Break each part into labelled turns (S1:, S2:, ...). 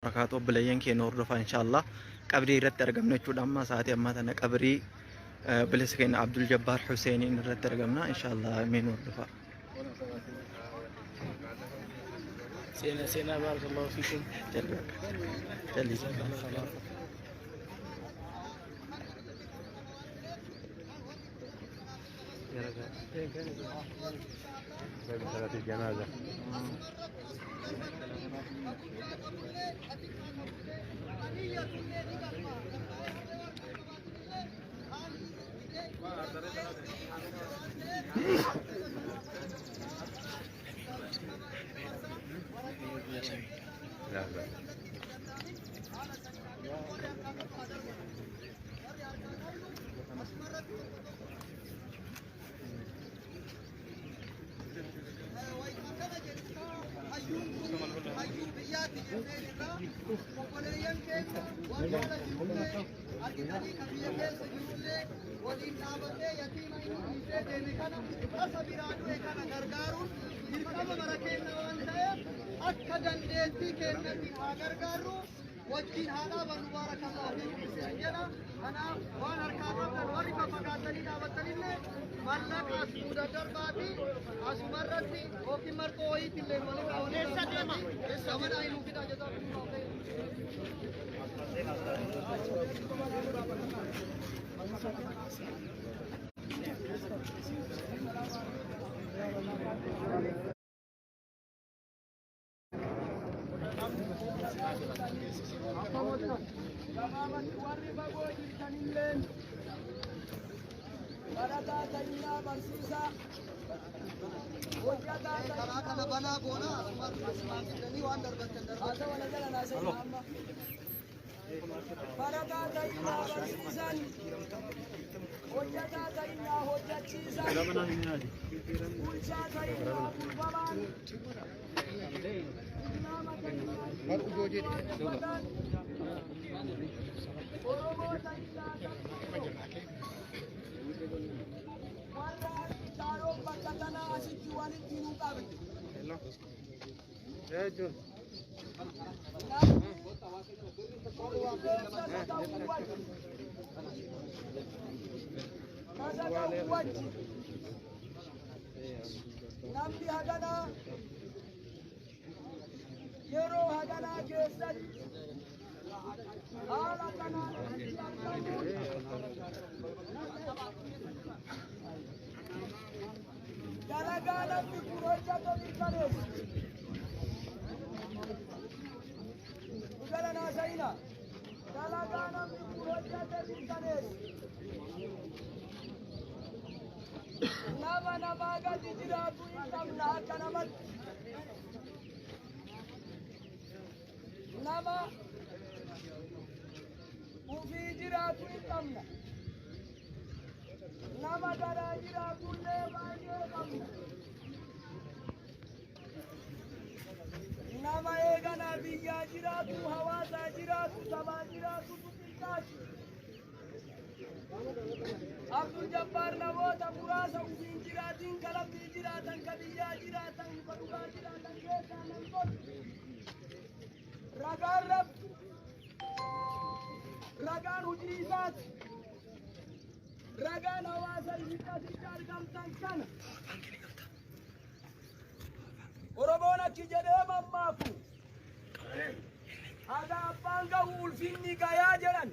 S1: Barakaatu obboleeyyan keenya hordofaa inshaallah qabrii irratti argamna jechuudha. Amma sa'aatii ammaa tana qabrii obboleessa keenya Abdul Jabbaar Huseeniin irratti argamna inshaallah mee nu hordofaa.
S2: Seenaa seenaa barakallahu fiikum.
S1: Jalli.
S3: Akka dandeettii keenyatti haa gargaarru, wajjin haa dhaabannu. Baarakallahu fiikum isin jedha. Kanaaf waan harkaa qabdan warri faffagaatanii dhaabattanillee mallaqa as nuu daddarbaa fi asumarratti yookiin marxoo wayiitti illee walirraa walirraa gamanaa inuu fida. Jazaakumullahu khairan.
S4: Warri fagoo jirtanilleen, barataa ta'innaa, barsiisaa, hojjataa.
S3: Karaa kana banaa goona, asumaan fidanii waan darbattan darbatan.
S4: Haasawa na jala naasa'ina amma. Barataa ta'innaa, barsiisan, hojjataa ta'innaa, hojjachiisan, bulchaa ta'innaa, bulfamaan, islaama ta'innaa, waaqeffataan, Oromoo ta'innaa, warra argitaaroon bakka tanaa asitti walitti nu qabne. Namni tasa ta'uu wajji. Namni haganaa yeroo haganaa keessatti haala kanaan asitti argamuun dalagaa namni kun hojjate mirkaneessa. Jala naasa'ina. Dalagaa namni kun hojjate mirkaneessa. Nama namaa gadi jiraatu hin qabna akka namatti. Nama ufii jiraatu hin qabna. Nama garaa jiraatullee baay'ee qabna. Nama eeganaa biyyaa jiraatu, hawaasaa jiraatu, sabaa jiraatutu xiqqaati. Abdul Jabbaar namoota muraasa ufiin jiraatiin, kalammii jiraatan, ka biyyaa jiraatan, ka dhugaa jiraatan keessaa nam tokko. Ragaan Rabbi, ragaan hojii isaati, ragaan hawaasa isin asitti argamtan kana. Oromoon akki jedhee mammaaku. Haga abbaan gahu ulfinni gayaa jedhan.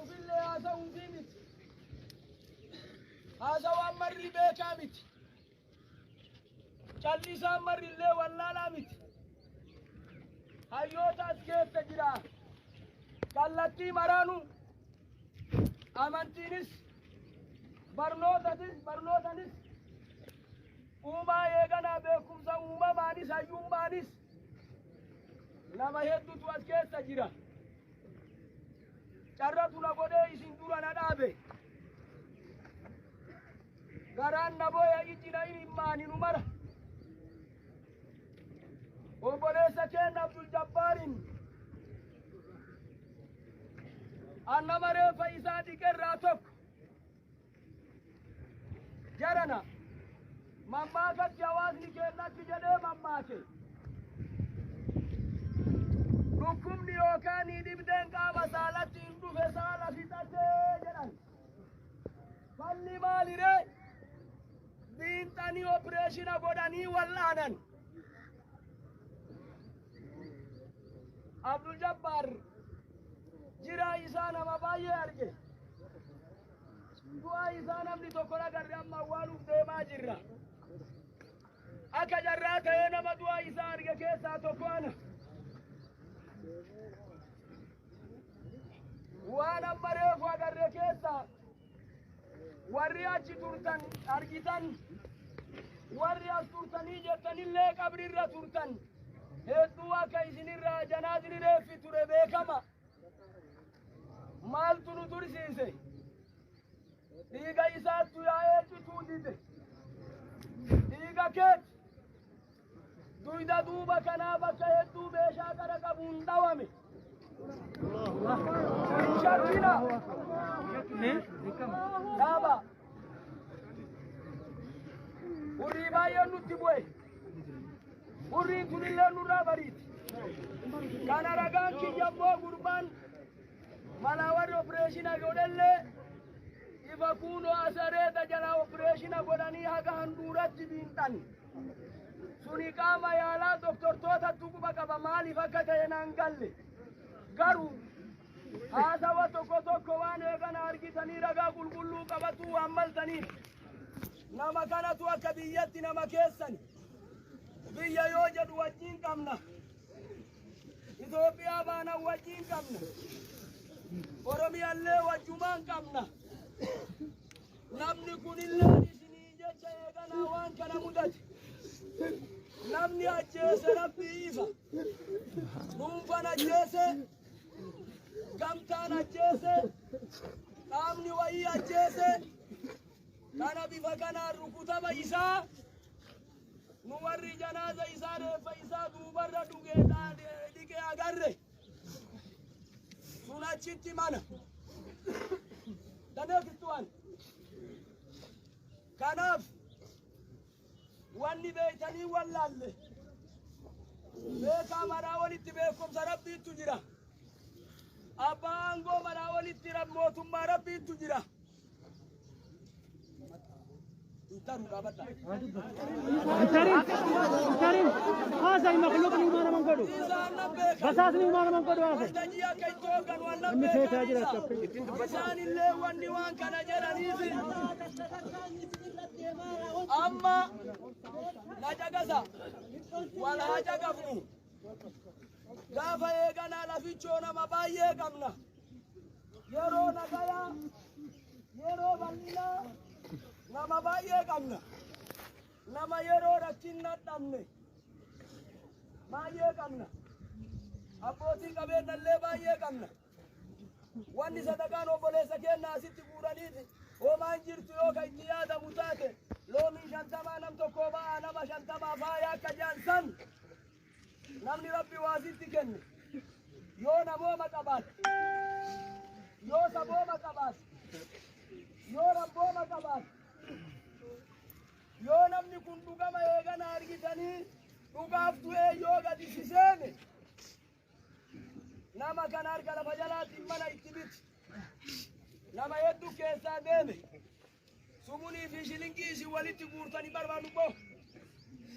S4: Ufillee haasa'uufii miti. Haasawaan marri beekaa miti. Callisaan marrillee wallaalaa miti. Hayyoota as keessa jira. Kallattii maraanu amantiinis barnootatis barnootanis uumaa eeganaa beekumsa uumamaanis hayyummaanis nama hedduutu as keessa jira. Carratu na godhee isin dura na dhaabe. Garaan na booya, iji na imimmaani nu mara. Obboleessa keenya Abdul Jabbaarin an nama reeffa isaa dhiqerraa tokko. Jarana, mammaakatti hawaasni keenya akki jedhee mammaake. Falli maaliree? Biinxanii opereeshina godhanii wal'aanan. Abdul Jabbaar jiraa isaa nama baay'ee arge. Du'aa isaa namni tokko agarre amma awwaaluuf deemaa jirra. Akka jarraa ta'ee nama du'aa isaa arge keessaa tokko ana. Waan amma reefu agarre keessaa warri achi turtan argitan, warri as turtanii jettanillee qabrirra turtan, hedduu akka isinirraa janaasni reeffi ture beekama. Maaltu nu tursiise? Dhiiga isaattu yaa'ee cituu dide. Dhiiga keeti duyda duuba kanaa bakka hedduu meeshaa qara qabuun dhawame. Hin shakkina. Dhaaba. Hurrii baay'een nutti bu'e. Hurriin tunillee nurraa bariiti. Kana ragaan kiyya immoo gurbaan malaa warri opereeshina godhellee ifa kuunoo asareeta jalaa opereeshina godhanii haga handhuuratti biinxan. Suni qaama yaalaa doktortootatti quba qaba, maaliif akka ta'e naan galle. Garuu haasawa tokko tokko waan eegana argitanii ragaa qulqulluu qabatu waan maltaniif, nama kanatu akka biyyatti nama keessani. Biyya yoo jedhu wajjiin qabna. Itoophiyaa baanan wajjiin qabna. Oromiyaallee wajjumaan qabna. Namni kunillee isinii jecha eeganaa waan kana mudate. Namni ajjeese Rabbii ifa. Dhuunfan ajjeese, gamtaan ajjeese, qaamni wayii ajjeese, kana bifa kanaan rukutama isaa nu warri janaaza isaa, reeffa isaa duubarra dhugee dhiqee agarre sun achitti mana. The next one. Kanaaf wanni beeytanii wallaalle, beekaa maraa walitti beekumsa Rabbiittu jira. Abbaa aangoo maraa walitti mootummaa Rabbiittu jira. Intaru dhaabadha.
S5: Intarin, intarin, haasa'ii makhluuqni uumaa naman godhu.
S4: Isaan nan beekan.
S5: Basaasni uumaa naman godhu haasa'e.
S4: Waltajjii akka itti hooggan waan nan
S5: Namni feetaa
S4: beekan
S5: jira
S4: isa.
S5: akka.
S4: Isaan illee wanni waan kana jedhaniif amma na caqasa, wal haa caqafnu. Gaafa eeganaa lafichoo nama baay'ee qabna. Yeroo nagayaa, yeroo bal'inaa nama baay'ee qabna. Nama yeroo rakkinna dhabne baay'ee qabna. Abbootii qabeenyallee baay'ee qabna. Wanni sadaqaan obboleessa keenya asitti guuraniiti homaan jirtu yoo ka itti yaadamu taate, loomii 50 nam tokko ba'aa nama 50 faaya akka jedhan san, namni Rabbi waasitti kenne yoo namooma qabaate, yoo sabooma qabaate, yoo rabbooma qabaate, yoo namni kun dhugama eegana argitanii dhugaaf du'ee yoo gadi siseene, nama kana harka lafa jalaatiin mana itti biti. Nama hedduu keessaa deeme. Sumunii fi shilingii isin walitti guurtanii barbaadu boo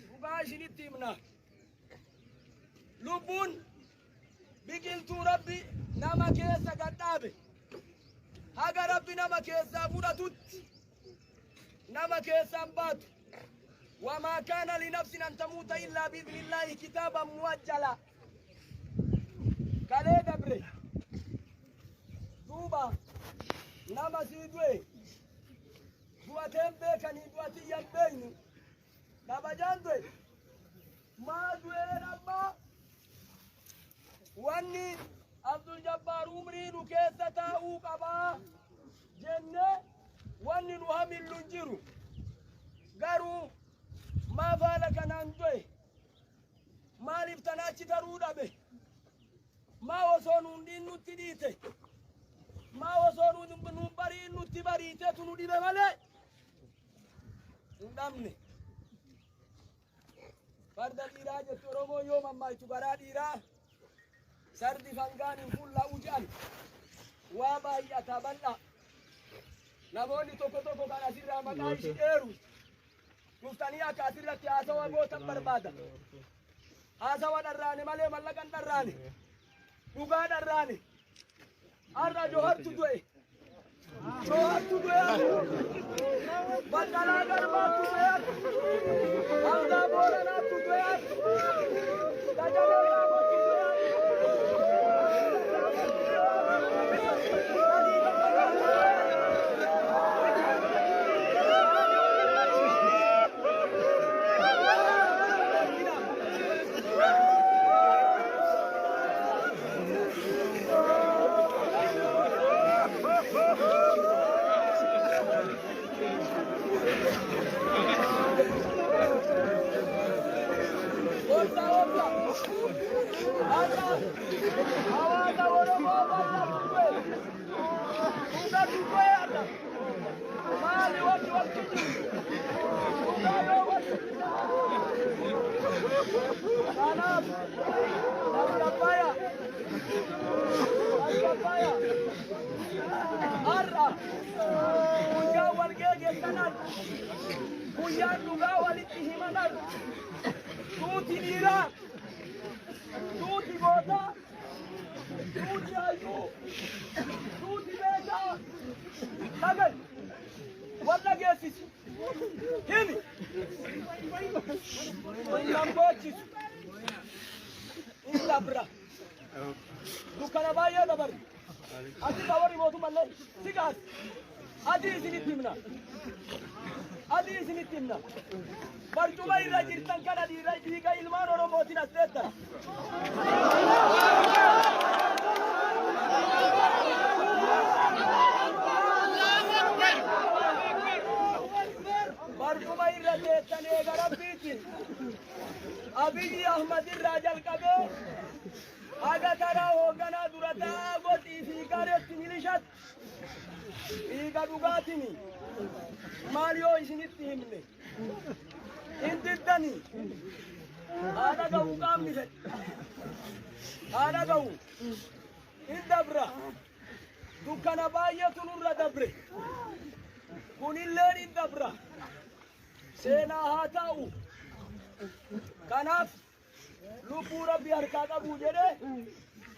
S4: dhugaa isinitti himna. Lubbuun biqiltuu Rabbi nama keessa gadhaabe haga Rabbi nama keessaa fudhatutti nama keessaan baatu. وما كان لنفس أن تموت إلا بإذن الله كتابا مؤجلا. Kalee dabre duuba nama sii du'e du'ateen beekanii du'atiyyan beeknu kabajaan du'e maa du'een. Amma wanni Abdul Jabbaar umrii nu keessa taa'uu qabaa jenne, wanni nu hamillu hin jiru. Garuu maaf haala kanaan du'e? Maaliif tana achi taruu dhabe? Maa osoo nuun dhiin nutti dhiite? Maa osoo nuun bariin nutti bariitetu nu dhibe malee hin dhabne. Farda dhiiraa jettu Oromoo yoo mammaachu, garaa dhiiraa sardi fangaan hin fullaa'u jedhan. Waa baay'ata bal'a. Namoonni tokko tokko kan asirraa maqaa ishii dheeru dhuftanii akka asirratti haasawa gootan barbaada. Haasawa dharraane malee mallaqan dharraane, dhugaa dharraane. Har'a Johartu du'e. Johartu du'e. Baqqalaa Garbaattu du'e. Hamzaa Booranaattu du'e. Dajanee Raamottu du'e. Obsa, obsa. Har'a hawaasa Oromoo bal'aatu du'e. Dhugatu du'e har'a. Maali wanti wal kijibu? Dhugaa yoo wal. Kanaaf tasgabbaaya. Tasgabbaaya. Har'a guyyaa wal geeggeessanan, guyyaan dhugaa walitti himanan, tuuti dhiiraa, tuuti gootaa, tuuti hayyuu, tuuti beekaa, sagal wal dhageessisi. Himi. Hin boochisu. Hin dabra. Dukkana baay'ee dabarri. Asirraa warri mootummallee sigaas. Adii isinitti himna. Adii isinitti himna. Barcuma irra jirtan kana dhiira dhiiga ilmaan Oromootiin as teettan. Barcuma irra teettan eega Rabbiiti. Abiyyi Ahmad irraa jalqabee haga karaa hoogganaa dura taa'aa goxii fi gareetti milishatti dhiiga dhugaatini. Maal yoo isinitti himne? Hin diddanii. Haa dhaga'u qaamni fedhe. Haa dhaga'u. Hin dabra. Dukkana baay'eetu nurra dabre. Kunilleen hin dabra. Seenaa haa ta'u. Kanaaf lubbuu Rabbi harkaa qabu jedhee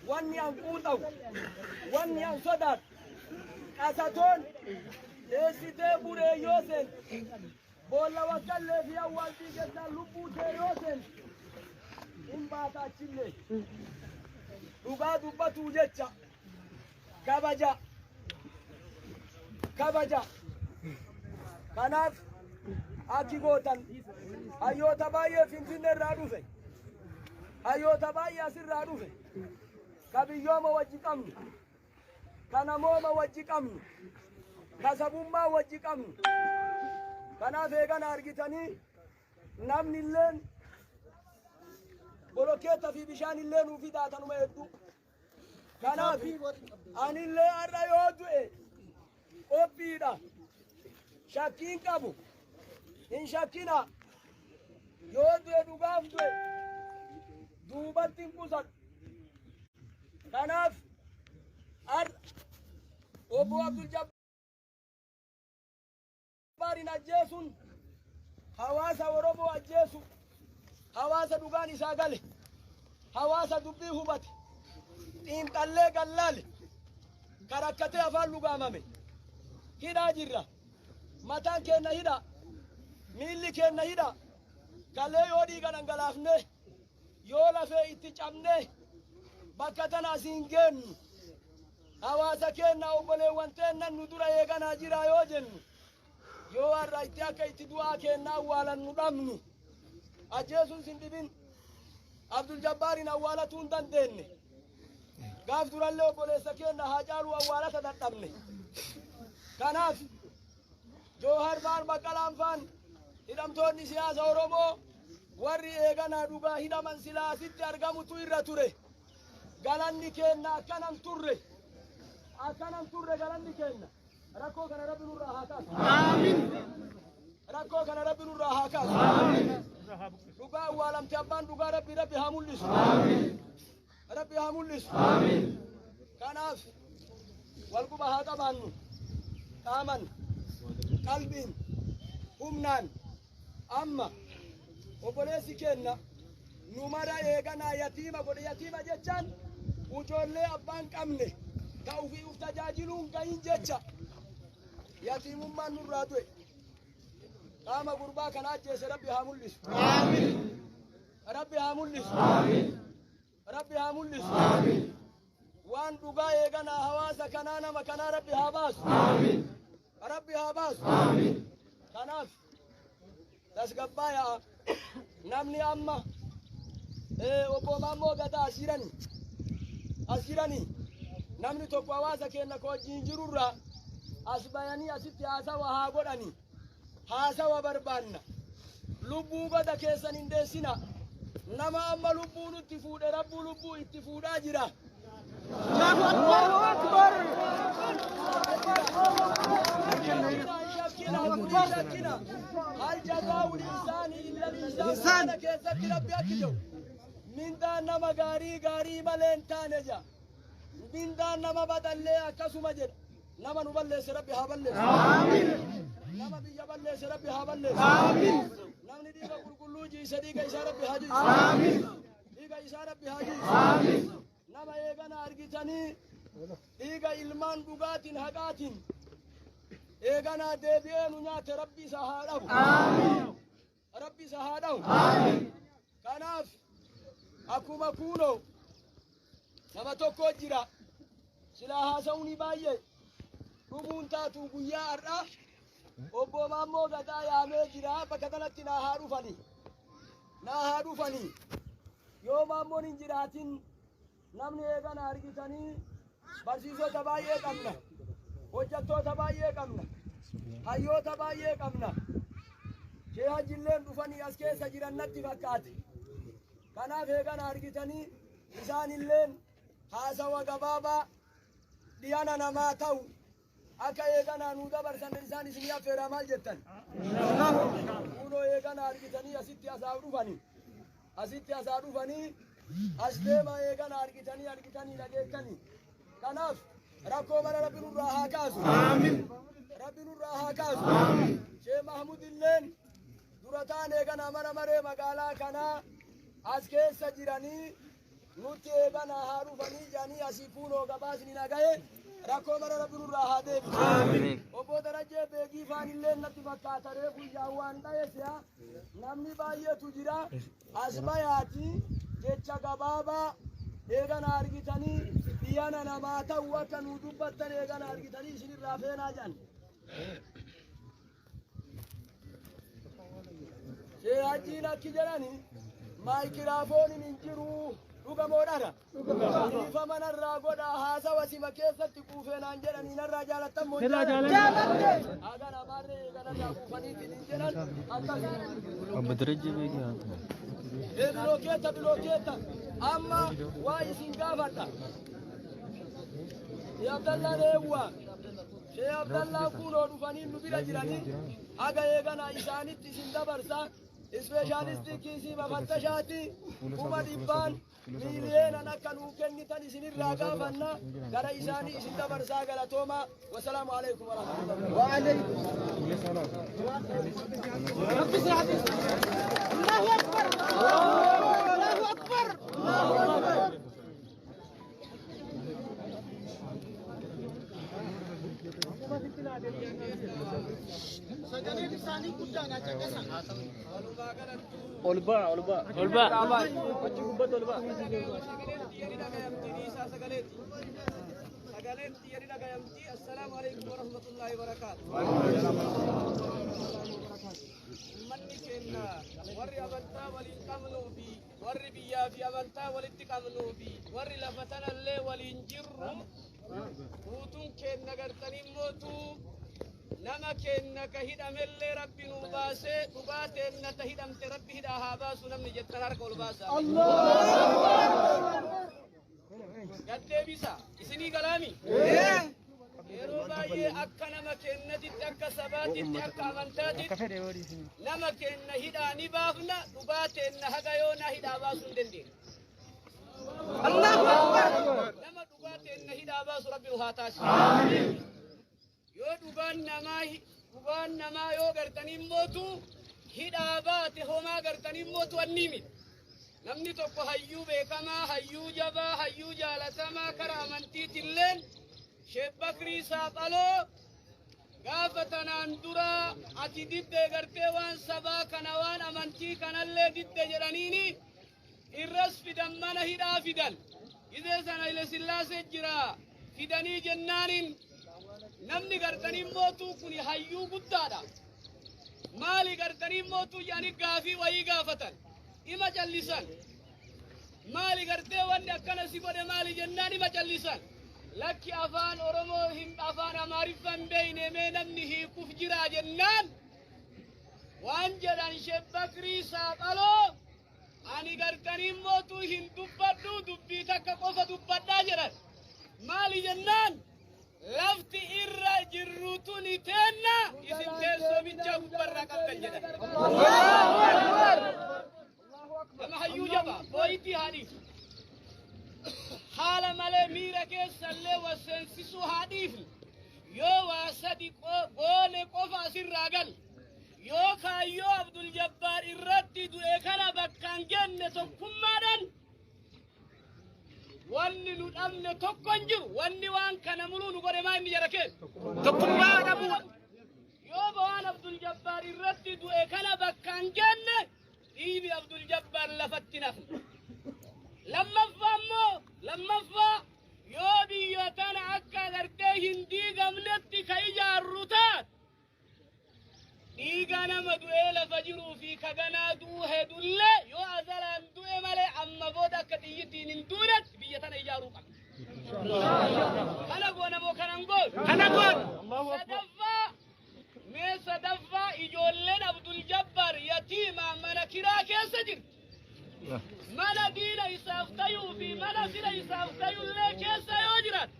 S4: wanni an quuxawu, wanni an sodaadhu, qasatoon teessitee buree yoo seente, boolla wakkallee fi awwaaltii keessaan lubbuu tee yoo seente, hin baata achillee. Dhugaa dubbatuu jecha kabaja. Kabaja. Kanaaf akki gootan hayyoota baay'ee Finfinnee irraa dhufe. Hayyoota baay'ee asirraa dhufe. Ka biyyooma wajji qabnu. Ka namooma wajji qabnu. Ka sabummaa wajji qabnu. Kanaaf eegana argitanii namni illeen bolokkeetta fi bishaan illee nuu fidaa tanuma hedduu. Kanaaf anillee har'a yoo du'e qophiidha. Shakkiin qabu. Hin shakkina. Yoo du'e dhugaaf du'e. Duubatti hin qusadhu. Kanaaf har'a obbo Abdul Jabbaarin ajjeesuun hawaasa Oromoo ajjeesu, hawaasa dhugaan isaa gale, hawaasa dubbii hubate, xiinxallee gallaale, karakkatee afaan lugaamame. Hidhaa jirra. Mataan keenna hidha. Miilli keenna hidha. Kalee yoo dhiiga dhangalaafne, yoo lafee itti cabne, bakka tana asiin geennu. Hawaasa keenna obboleewwan teennan nu dura eeganaa jira yoo jennu, yoo har'a itti akka itti du'aa keenna awwaalan nu dhabnu, ajjeesuun sin dhibin. Abdul Jabbaarin awwaalatuu hin dandeenye. Gaaf durallee obboleessa keenna Haacaaluu awwaalata dadhabne. Kanaaf Joohar faan, Baqqalaan faan, hidhamtoonni siyaasa Oromoo warri eeganaa dhugaa hidhaman silaa asitti argamutu irra ture. Galanni keenna akkanan turre. Akkanan turre galanni keenna. Rakkoo kana Rabbi nurraa haa kaasu. Rakkoo kana Rabbi nurraa haa kaasu. Dhugaa awwaalamte abbaan dhugaa Rabbi Rabbi haa mul'isu. Rabbi haa mul'isu. Kanaaf wal quba haa qabaannu. Qaaman. Qalbiin humnaan amma obboleessi keenna nu mara eeganaa yatiima godhe. Yatiima jechaan ijoollee abbaan qabne ka ufii uf tajaajiluun gahin jecha. Yatiimummaan nurraa du'e. Qaama gurbaa kana ajjeese Rabbi haa mul'isu. Rabbi haa mul'isu. Rabbi haa mul'isu. Waan dhugaa eeganaa hawaasa kanaa nama kanaa Rabbi haa baasu. Rabbi haa baasu. Kanaaf tasgabbaayaa. Namni amma obbo Maammoo Gadaa as jirani, as jirani, namni tokko hawaasa keenya ka wajjin jirurraa as bayanii asitti haasawa haa godhani. Haasawa barbaanna. Lubbuu goda keessan hin deessina. Nama amma lubbuu nutti fuudhe Rabbuu lubbuu itti fuudhaa jira.
S3: Allahu Akbar.
S4: Shakkina. هل جزاء الإحسان إلا الإحسان. Kana keessatti Rabbi akki jedhu, mindaan nama gaarii gaarii malee hin taane jedha. Mindaan nama badallee akkasuma jedha. Nama nu balleesse Rabbi haa balleessu. Nama biyya balleesse Rabbi haa balleessu. Namni dhiiga qulqulluu jiise dhiiga isaa Rabbi haa jiisu. Dhiiga isaa Rabbi haa jiisu. Nama eegana argitanii dhiiga ilmaan dhugaatiin haqaatiin eeganaa deebi'ee nu nyaate Rabbi isa haa dhabu. Rabbi isa haa dhabu. Kanaaf akkuma kuunoo nama tokko jira, silaa haasa'uun baay'ee dhumuun taatu. Guyyaa har'aa obbo Maammoo Gadaa yaamee jira. Bakka kanatti naa haa dhufanii, naa haa dhufanii. Yoo Maammoon hin jiraatin, namni eegana argitanii barsiisota baay'ee qabna, hojjettoota baay'ee qabna, hayyoota baay'ee qabna. Shee Hajjilleen dhufanii as keessa jiran natti fakkaate. Kanaaf eegana argitanii isaanilleen haasawa gabaabaa dhiyana namaa ta'u akka eeganaa nuu dabarsan isaan isinii affeeraa. Maal jettan? Kunoo eegana argitanii asitti asaa dhufanii, asitti asaa dhufanii, as deema. Eegana argitanii, argitanii dhageettanii. Kanaaf rakkoo mana Rabbi nurraa haa kaasu. Rabbi nurraa haa kaasu. Shee Mahmud illeen dura taan eegana mana maree magaalaa kanaa as keessa jiranii nutti eegana haa dhufanii jedhanii asii kunoo gabaasni nagaye. Rakkoo mara Rabbi nurraa haa deebisu. Obbo Darajjee Beegii faan illee natti fakkaata, reefu ijaan waan dha'e si'a namni baay'eetu jira. As bayaati jecha gabaabaa eegana argitanii dhiyyana namaa ta'u akka nuu dubbattan eegana argitanii isinirraa feenaa jedhan. Shee Hajjiin akki jedhani, maayikiraafooniin hin jiru, dhugamoodhara. Dhiifama narraa godha, haasawa sima keessatti quufee naan jedhanii narraa jaalattan moo?
S5: Sirraa jaalanne.
S4: Haga namaarree eeganarraa quufaniitiin hin jedhan akkas.
S1: Obbo Darajjee Beekii haa ta'u.
S4: Bilookeetta, bilookeetta, amma waa isin gaafadha. Shee Abdallaan eewwa. Shee Abdallaan kunoo dhufanii nu bira jiranii haga eegana isaanitti isin dabarsa. Ispeeshaalistii kiisii mafattashaati 100,000 miiliyeenan akka nuu kennitan isinirraa gaafanna. Gara isaanii isin dabarsaa. Galatooma. Wasalaamu alaikum warahmatullahi.
S3: الله أكبر، الله أكبر، الله أكبر. Sagaleen isaanii guddaadha, caqasan.
S2: Ol ba'a, ol ba'a. Ol ba'a. Achi gubbatti ol ba'a.
S4: Sagaleen xiyya ni dhagayamti. Assalaamu alaikum warahmatullaahi wabarakaatu. Ummanni keenya warri amantaa waliin qabnuu fi warri biyyaa fi amantaa walitti qabnuu fi warri lafa tanallee waliin jirru guutuun keenya gartanii mootuu nama keenya ka hidhamellee Rabbi nuu baasee, dhugaa teenna ta hidhamte Rabbi hidhaa haa baasu namni jettan harka ol baasaa. Gaddeebisa isinii galaami. Yeroo baay'ee akka nama kennatitti, akka sabaatitti, akka amantaatitti nama kenna hidhaa ni baafna, dhugaa teenna haga yoonaa hidhaa baasuu hin dandeenye. Nama dhugaa teenna hidhaa baasu Rabbi nu haa taasisu. Yoo dhugaan namaa Dhugaan namaa yoo gartanii mootu hidhaa baate homaa gartanii mootu anni miti. Namni tokko hayyuu beekamaa, hayyuu jabaa, hayyuu jaalatamaa karaa amantiitilleen Sheek Bakrii Saaphaloo gaafa tanaan dura ati didde gartee waan sabaa kana waan amantii kanallee didde jedhaniini irras fidan, mana hidhaa fidan. Gizee sana Haile Sillaasee jira. Fidanii jennaaniin namni gartanii mootuu kun hayyuu guddaadha. Maali gartanii mootuu jedhanii gaafii wayii gaafatan. Ima callisan. Maali gartee wanni akkana si godhe maali jennaan ima callisan. Lakki, afaan Oromoo hin, afaan Amaariffaa hin beeyne, mee namni hiikuuf jira jennaan waan jedhan Sheek Bakrii Saaphaloo, "Ani gartanii mootuu hin dubbadhu, dubbii takka qofa dubbadhaa," jedhan. Maali jennaan, "Lafti irra jirru tuni teenna, isin teessoo bichaa gubbarraa qabdan," jedhan. Nama hayyuu jabaa booyitii haadhiif. Haala malee miira keessallee wasseensisuu haa dhiifnu. Yoo waa sadi goone qofa asirraa gal. Yoo kaayyoo Abdul Jabbaar irratti du'e kana bakkaan genne tokkummaadhaan, wanni nu dhabne tokko hin jiru. Wanni waan kana muluu nu godhe maa inni jara keessa? Tokkummaa dhabuudha. Yoo waan Abdul Jabbaar irratti du'e kana bakkaan genne, dhiibi Abdul Jabbaar lafatti nafne. Lammaffaa immoo, lammaffaa yoo biyya tana akka agartee hin diigamnetti ka ijaarru taate, dhiiga nama du'ee lafa jiruu fi ka ganaa du'uu hedullee yoo azalaan du'e malee amma booda akka xiyyittiin hin duunetti biyya tana ijaaruu qabna. Kana goona moo kanan goonu? Kana goona. Sadaffaa, mee sadaffaa, ijoolleen Abdul Jabbaar yatiimaa mana kiraa keessa jirti. Mana diina isaaf tayuu fi mana fira isaaf tayullee keessa yoo jiran,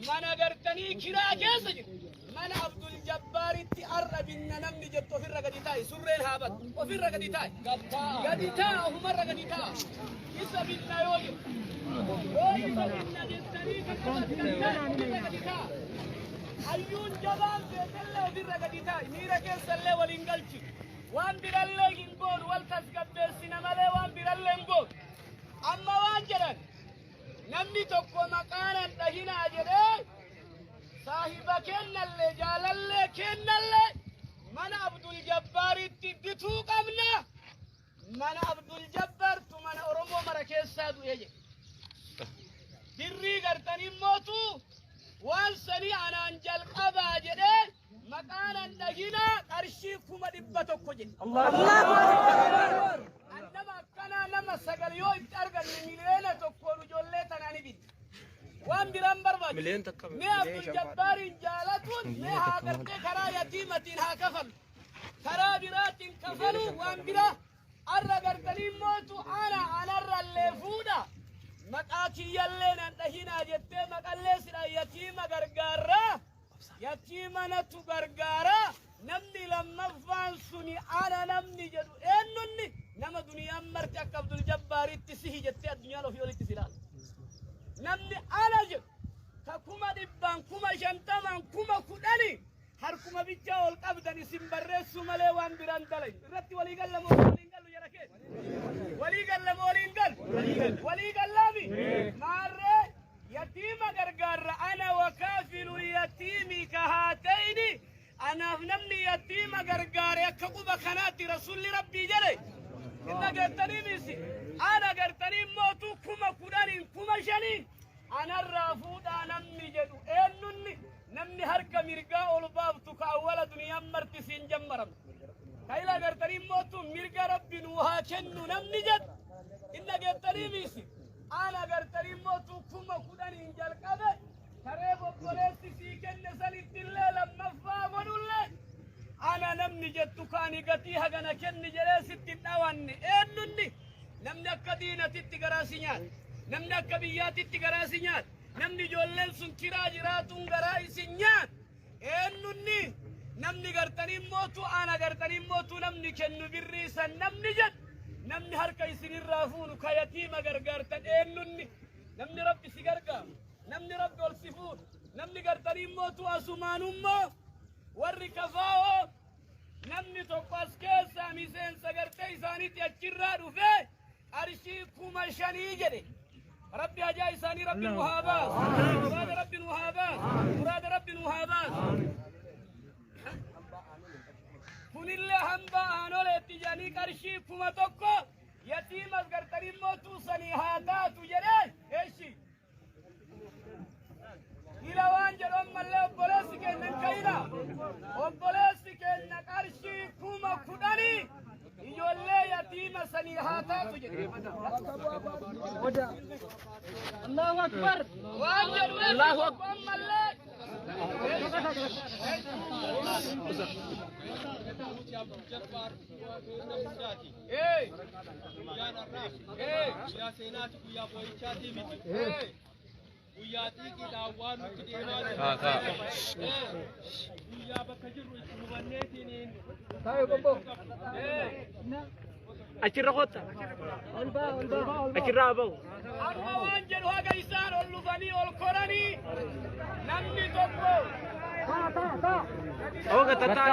S4: mana gartanii kiraa keessa jirti. Mana Abdul Jabbaaritti arra binna namni jettu ofirra gadi taa'i, surreen haa battu, ofirra gadi taa'i. Gadi taa'a, ofumarra gadi taa'a. Isa binna yoo jettu. Yoo isa binna jettanii kan qabattan ta'e, ofirra gadi taa'a. Hayyuun jabaan feetellee ofirra gadi taa'i. Miira keessallee waliin galchi. Waan birallee hin goonu, wal tasgabbeessina malee waan birallee hin goonu. Amma waan jedhan, namni tokko maqaanan dhahinaa jedhee saahiba kennallee jaalallee kennallee mana Abdul Jabbaaritti bituu qabna. Mana Abdul Jabbaartu mana Oromoo mara keessaa du'ee jedhe. Birrii gartanii mootu waan sanii anaan jalqabaa jedhee maqaanan dhahinaa qarshii 100,000 jedhe. An nama akkanaa nama sagal yoo itti arganne, 1 miliyoona ijoollee tanaa ni bitti. Waan biraan barbaadu.
S1: 1 miliyoona.
S4: Mee Abdul Jabbaariin jaalatuun mee haa gartee karaa yatiimatiin haa kafalu. Karaa biraatiin kafalu waan biraa. Arra gartanii mootu ana anarrallee fuudha. Maqaa kiyyallee nan dhahinaa jettee maqallee sidha yatiima gargaarraa. Yatiima natu gargaaraa. Namni lammaffaan suni ana namni jedhu eenyunni nama duniyaan marti akka Abdul Jabbaaritti sihi jettee addunyaan ofii olitti si ilaala. Namni ana jedhu ka 100,000, 50,000, 10,000 harkuma bichaa ol qabdan isin barreessuu malee waan biraan dalayu. Irratti walii gallamoo waliin gallu jara keessa? Walii gallamoo waliin galu? Walii gallaami? Maarree yatiima gargaarra. أنا وكافل اليتيم كهاتين. Anaaf namni yatiima gargaare akka quba kanaatti rasuulli rabbii jedhe. Inna gartanii misi ana gartanii mootu 10,000, 5,000 anarraa fuudhaa namni jedhu eenyunni namni harka mirgaa ol baaftu ka awwala duniyaan marti siin jammaramtu. Ka ila gartanii mootu mirga rabbi nuu haa kennu namni jedhu inna gartanii misi ana gartanii mootu 10,000 jalqabe taree obboleessi sii kenne sanittillee lammaffaa godhullee ana namni jettu kaani gatii hagana kenni jedhee sitti hin dhawanne eenyunni namni akka diinatitti garaa si nyaata, namni akka biyyaatitti garaa si nyaata, namni ijoolleen sun kiraa jiraatuun garaa isin nyaata eenyunni namni gartanii mootu ana gartanii mootu namni kennu birrii san namni jedhu namni harka isinirraa fuunu ka yatiima gargaartan eenyunni namni rabbi si gargaaru, namni rabbi ol si fuudhu, namni gartanii mootu asumaanummoo Warri kafaa'oo namni tokko as keessaa miseensa gartee isaaniitti achirraa dhufee qarshii 5000 jedhe. Rabbi hajaa isaanii Rabbi nu haa baasu. Muraada Rabbi nu haa baasu. Muraada Rabbi nu haa baasu. Kunillee hambaa aanoleetti jedhanii qarshii 1000 yatiimas gartanii immoo tuusanii haa taatu jedhee eeshi. Ila waan jedhu ammallee obboleessi keenya hin ka'ina. Obboleessi keenya qarshii 10,000 ijoollee yatiima sanii haa taatu jedhe.
S2: Allahu Akbar.
S4: Waan jedhu
S2: Allahu Akbar.
S4: ammallee. Ee. Ee.
S6: Guyyaa seenaati, guyyaa boo'ichaatii miti.
S4: Ee.
S6: Guyyaa xiiqiidhaan waan nutti deemaa jiru. Guyyaa bakka jirru itti hubanneetiin.
S4: Ee.
S2: Achirra qotta. Achirraa bahu.
S4: Amma waan jedhu haga isaan ol dhufanii ol koranii namni tokko
S2: Oga tataa.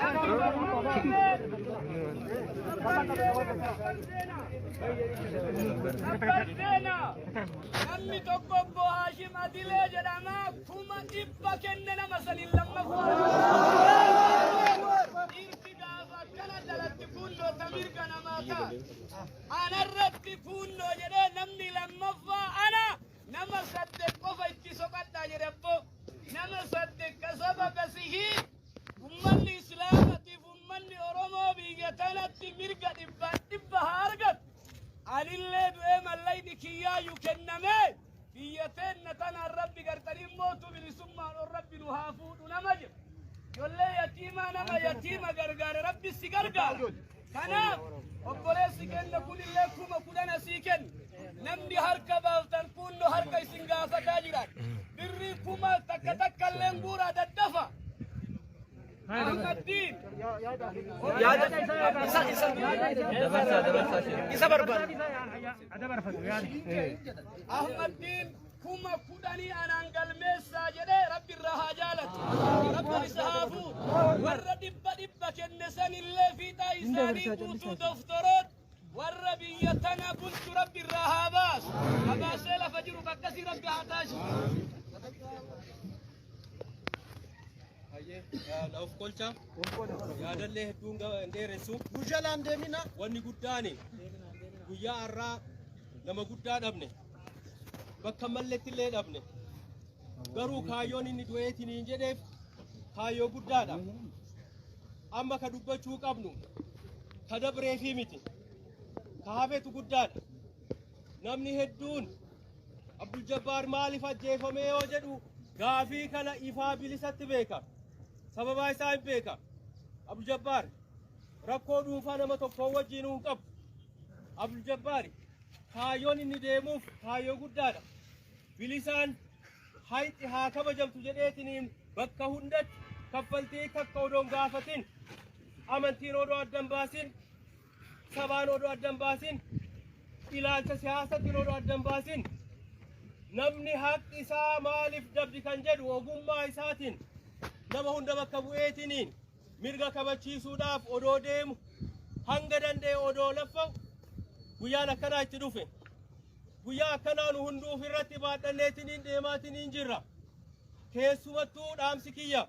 S2: Nama kana.
S4: Kabbarteena namni tokko obbo Haashim Adilee jedhama 100,000 kenne nama saniin lammaffaa. Dhiirti gaafa akkana jalatti fuulloo ta mirga namaa ta'a. Anarratti fuulloo jedhee namni lammaffaa ana nama 8 qofa itti soqadhaa jedhe abbo. Nama 8 ka sababa sihii ummanni Islaamatiif ummanni Oromoo biyya tanatti mirga 100% haa argatu. Anillee du'ee mallayni kiyyaayyuu kenname biyya teenna tanaan Rabbi gartanii mootu bilisummaan ol Rabbi nu haa fuudhu nama jedhu. Ijoollee yatiimaa nama yatiima gargaare Rabbi si gargaara. Kanaaf obboleessi kenna kunillee 10,000 asii kenna. Namni harka baaftan kunno harka isin gaafataa jiran. Birrii 1000 takka illee guuraa daddafa. Ahmaddiin.
S2: Yaada isa isa isa barbaada.
S4: Ahmaddiin 10,000 anaan galmeessaa jedhee Rabbi irraa haa jaalatu. Rabbi isa haa fuudhu. Warra 100 kenne sanillee fiixaa isaanii guutuu doftoroot warra biyya tana bulchu Rabbi irraa haa baasu. Habaasee lafa jiru akkasii Rabbi haa taasisu.
S6: Of kolcha yaadallee hedduun hin dheeressu.
S3: Nu jalaan deemina.
S6: Wanni guddaani guyyaa har'aa nama guddaa dhabne, bakka malletti illee dhabne, garuu kaayyoon inni du'eetiin hin jedheef kaayyoo guddaadha. Amma ka dubbachuu qabnu ka dabreefii miti, ka hafetu guddaadha. Namni hedduun Abdul Jabbaar maaliif ajjeefame yoo jedhu gaafii kana ifaa bilisatti beeka. Sababaa isaa hin beeka. Abdul Jabbaar rakkoo dhuunfaa nama tokko wajjin hin qabu. Abdul Jabbaar kaayyoon inni deemuuf kaayyoo guddaadha. Bilisaan hayxi haa kabajamtu jedheetiniin bakka hundatti kaffaltii takka odoo hin gaafatin, amantiin odoo addan baasin, sabaan odoo addan baasin, ilaalcha siyaasatiin odoo addan baasin, namni haqi isaa maaliif dabdi kan jedhu ogummaa isaatiin nama hunda bakka bu'eetiniin mirga kabachiisuudhaaf odoo deemu hanga danda'e odoo laffa'u guyyaan akkanaa itti dhufe. Guyyaa akkanaa nu hunduu ofirratti baadhanneetiniin deemaatiniin jirra. Keessumattuu dhaamsi kiyya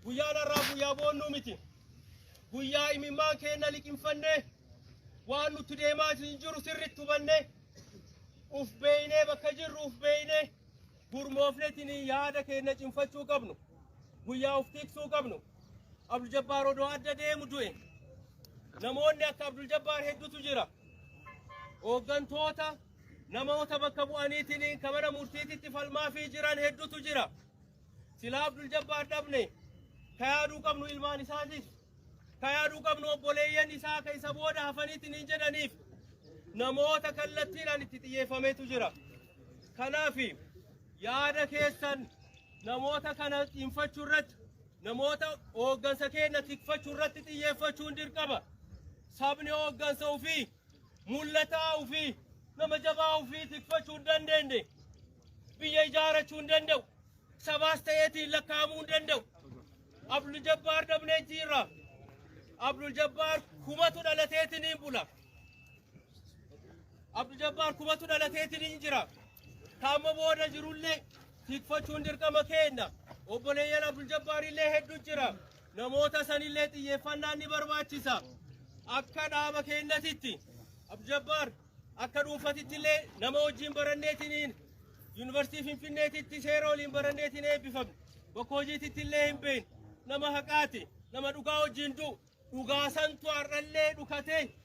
S6: guyyaan har'aa guyyaa boonnuu miti. Guyyaa imimmaan keenya liqinfannee waan nutti deemaa jiru sirriitti hubannee uf beeynee bakka jirru uf beeynee gurmoofneetiniin yaada keenya cimfachuu qabnu. Guyyaa uf tiksuu qabnu. Abdul Jabbaar odoo adda deemu du'e. Namoonni akka Abdul Jabbaar hedduutu jira. Hooggantoota namoota bakka bu'aniitiin kan mana murtiititti falmaafii jiran hedduutu jira. Silaa Abdul Jabbaar dhabne ka yaaduu qabnu ilmaan isaatiif, ka yaaduu qabnu obboleeyyan isaa ka isa booda hafaniitiin hin jedhaniif namoota kallattiidhaan itti xiyyeeffameetu jira. Kanaaf yaada keessan namoota kana xinfachuu irratti, namoota hooggansa keenya tikfachuu irratti xiyyeeffachuun dirqama. Sabni hooggansa ofii, mul'ataa ofii, nama jabaa ofii tikfachuu hin dandeenye biyya ijaarachuu hin danda'u. Sabaas ta'eetiin lakkaa'amuu hin danda'u. Abdul Jabbaar dhabnee jirra. Abdul Jabbaar kumatu dhalateetiin hin bula. Abdul Jabbaar kumatu dhalateetiin hin jira. Kaama booda jirullee tikfachuun dirqama keenya. Obboleeyyan Abdul Jabbaar illee hedduu jira. Namoota sanillee xiyyeeffannaan ni barbaachisa. Akka dhaaba keenyatitti Abdul Jabbaar akka dhuunfatitti illee nama wajjin baranneetiin Yuunivarsiitii Finfinneetitti seera waliin baranneetiin eebbifamne. Bakka hojiititti illee hin beekne. Nama haqaati. Nama dhugaa wajjin du'u. Dhugaa santu har'allee dhukatee,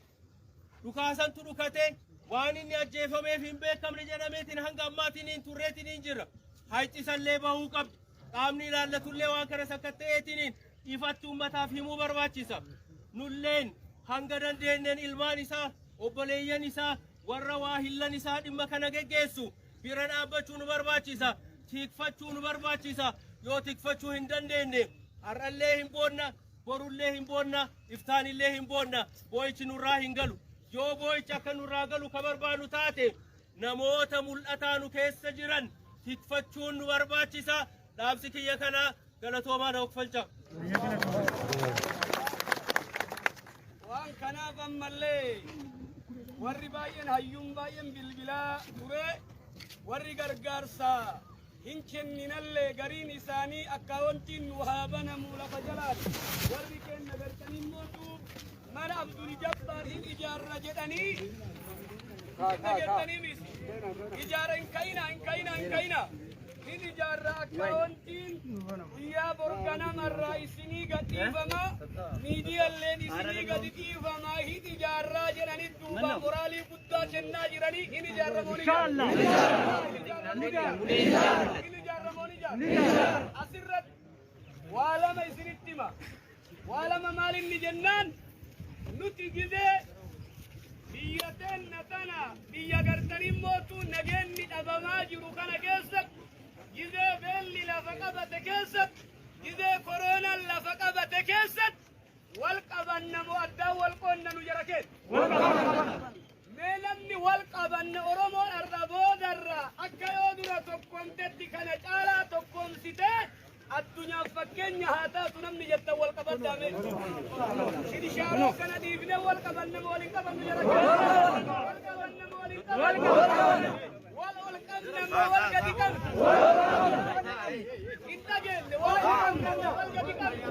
S6: dhugaa santu dhukatee, waan inni ajjeefameef hin beekamne jedhameetiin hanga ammaatiin hin turreetiin hin jira. Hayxisallee bahuu qabdi. Qaamni ilaallatullee waan kana sakkatta'eetiin ifatti uummataaf himuu barbaachisa. Nulleen hanga dandeenyeen ilmaan isaa, obboleeyyan isaa, warra waa hillan isaa dhimma kana geggeessu bira dhaabbachuu nu barbaachisa. Tikfachuu nu barbaachisa. Yoo tikfachuu hin dandeenye, har'allee hin boonna, borullee hin boonna, iftaanillee hin boonna, boo'ichi nurraa hin galu. Yoo boo'ichi akka nurraa galu ka barbaadu taate, namoota mul'ataa nu keessa jiran tikfachuun nu barbaachisa. Dhaamsi kiyya kanaa, galatoomaa, na okfalcha.
S4: Waan kanaaf ammallee warri baay'een, hayyuun baay'een bilbilaa ture, warri gargaarsa hin kenninallee gariin isaanii akkaawwantiin nu haa banamu lafa jalaati. Warri kenna gartanii mootu mana Abdul Jabbaar hin ijaarra jedhanii dhageettanii miti. Ijaara hin ka'ina, hin ka'ina, hin ka'ina. Hin ijaarra, akkaawwantiin guyyaa borganamarraa isinii gadhiifama, miidiyaalleen isinii gadi dhiifama, hin ijaarraa jedhanii duuba moraalii guddaa kennaa jiranii. Hin ijaarramoo ni ijaarra? Hin ijaarramoo ni ijaarra? Asirratti waa lama isinitti hima. Waa lama maal inni jennaan, nuti gizee biyya teenna tana, biyya gartanii mootuu nageenni dhabamaa jiru kana keessatti, gizee beelli lafa qabate keessatti, gizee koronaan lafa qabate keessatti, wal qabanna moo addaan wal qoonna nu jara keessa? Mee namni wal qabanna, Oromoon har'a boodarra akka yoo dura tokkomtetti kana caalaa tokkomsitee addunyaaf fakkeenya haa taatu namni jettan wal qabaddaa mee. Shinishaaroo kana dhiifnee wal qabanna moo waliin qabannu jara keessa? Wal qabanna moo waliin qabannu? Wal ol qabna moo wal gadi qabna? Hin dhageenye. Wal ol qabna moo wal gadi qabna?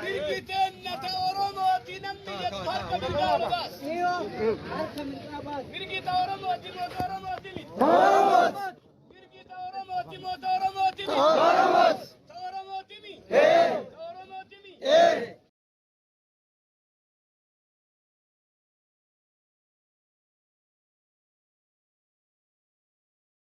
S4: Mirgi teenna ta Oromooti namni jettu harka mirgaa ol baas. Mirgi ta Oromooti moo ta Oromooti miti?